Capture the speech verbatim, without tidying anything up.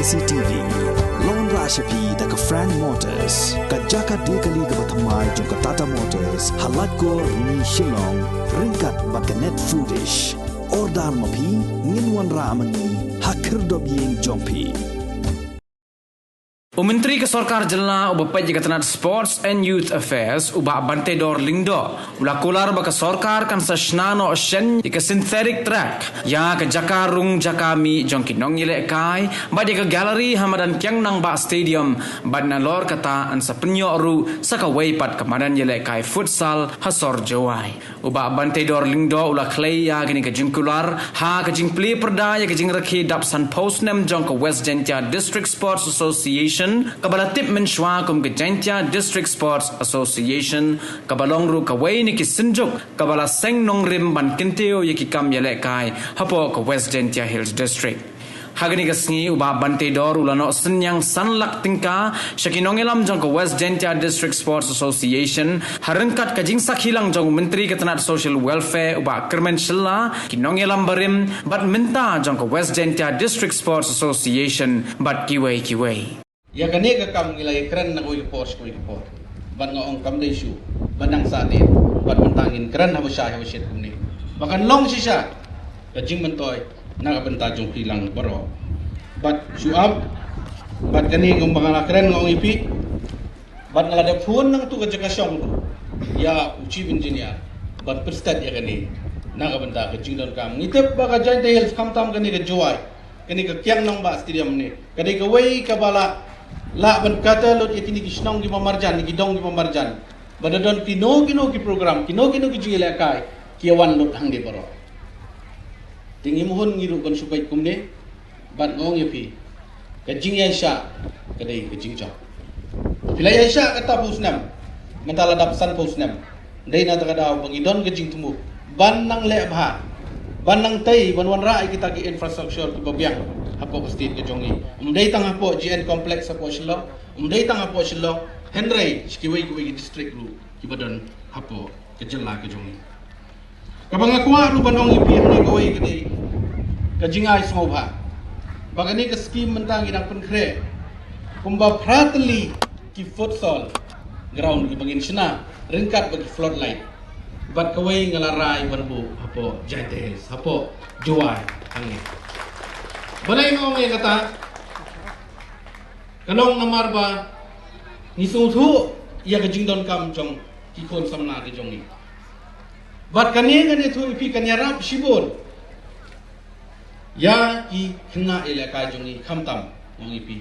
C T V. Long ra sha phi da ka Frank Motors, ka jaka de kali kaba thymmai jong ka Tata Motors, ha Laitkor ni Shillong, ryngkat bad ka Net Foodish. Order ma phi, ngin wanrah ma ngi ha khyrdop ïing jong phi. U Myntri ka Sorkar Jylla uba peit ïa ka tnat Sports and Youth Affairs, u Bah Banteidor Lyngdoh, u la kular ba ka sorkar kan sa shna noh shen ïa ka synthetic track ïa ka jaka rung jaka mih jong ki nongïalehkai bad ïa ka gallery ha madan Kiang Nangbah Stadium, bad nalor kata yn sa pynïoh ruh sa kawei pat ka madan ïalehkai futsal ha sor Jowai. U Bah Banteidor Lyngdoh u la khlei ïa kane ka jingkular ha ka jingplie pyrda ïa ka jingrakhe dap sanphew snem jong ka West Jaintia District Sports Association, kaba la tip mynshuwa kum ka Jaintia District Sports Association, kaba long ruh kawei na ki synjuk kaba la seng nongrim ban kyntiew ïa ki kam ïalehkai hapoh ka West Jaintia Hills District. Ha kane ka sngi u Bah Banteidor u la noh synñiang san lak tyngka sha ki nongïalam jong ka West Jaintia District Sports Association, ha ryngkat ka jingsakhi lang jong u Myntri ka tnat Social Welfare u Bah Kyrmen Shylla, ki nongïalam barim bad mynta jong ka West Jaintia District Sports Association bad kiwei kiwei. Ïa kane ka kam ngi la ïakren na kawei ka por sha kawei ka por. Bad nga ong kam dei shuh ba nang sahdien, bad mynta ngin kren haba shai haba shet kumne ba kan long shisha ka jingmyntoi na ka bynta jong phi lang baroh. Bad shu ap, bad kane ngam ba nga la kren nga ong ïa phi. Bad nga la dep phone nangtu ka jaka shong tu ïa u Chief Engineer ban pynstet ïa kane na ka bynta ka jingdonkam. Ngi tip ba ka Jaintia Hills, khamtam kane ka Jowai, kane ka Kiang Nangbah Stadium ne, ka dei kawei kaba la lah ban kata lut ïa kine ki shnong kiba marjan, ki dong kiba marjan. Ba da don kino kino ki program, kino kino ki jingïalehkai, ki ïa wan lut hangne baroh. Te ngim hun ngi ruh ban shu peit kumne, bad nga ong ïa phi, ka jingïaishah ka dei ka jingjop. Phi la ïaishah kata phew snem, mynta la dap sanphew snem. Dei na kata ka daw ba ngi don ka jingthmu ban nang leh bha, ban nang tei, ban wanrah ïa kita ki infrastructure kiba biang hapoh ka state ka jong ngi. Ym dei tang hapoh G N Complex hapoh Shillong, ym dei tang hapoh Shillong, hynrei sha kiwei kiwei ki district ruh kiba don hapoh ka jylla ka jong ngi. Kaba nga kwah ruh ban ong ïa phi hangne kawei ka dei ka jingai sngewbha ba kane ka skim mynta ngi dang pynkhreh kumba phra tylli ki futsal ground kiba ngin shna ryngkat bad ki floodlight. Bad kawei nga la rai ban buh hapoh Jaintia Hills, hapoh Jowai hangne. Balei nga ong ïa kata? Ka long namar ba ngi sngewthuh ïa ka jingdonkam jong ki khun samla ka jong ngi. Bad kane ngan ïathuh ïa phi kan ïarap shibun ïa ki khynnah ïalehkai jong ngi, khamtam nga ong ïa phi